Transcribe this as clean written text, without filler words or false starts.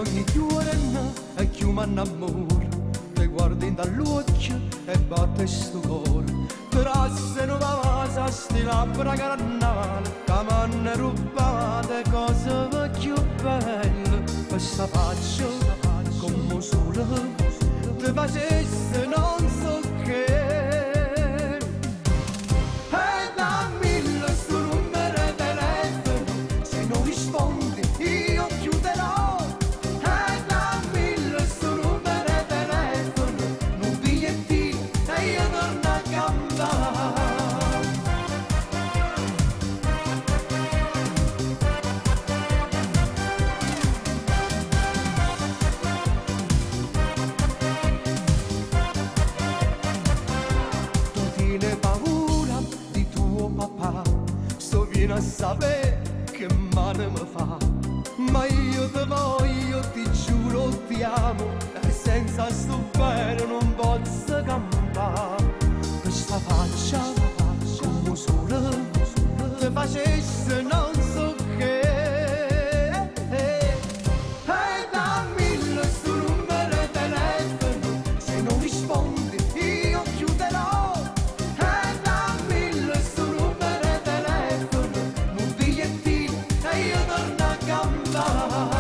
Ogni giorno e più m'annamoro. Te guardo in dall'occhio e batte sto cuore. Trasse nuova vasa sti labbra carnale, che m'hanno rubato cose più belle. Questa faccia come sole ti facesse non so che. E dammi il suo numero di telefono, se non rispondi io chiuderò. E dammi il suo numero di telefono, un bigliettino e io torno a campare. Tu tieni paura di tuo papà, so viene a sapere che male mi fa. Ma io te voglio, ti giuro, ti amo, e senza sto bene non posso campare. Questa faccia, come sole, ti facesse non so che. E dammi il suo numero di telefono, se non rispondi io chiuderò. E dammi il suo numero di telefono, un bigliettino e io torno a campare.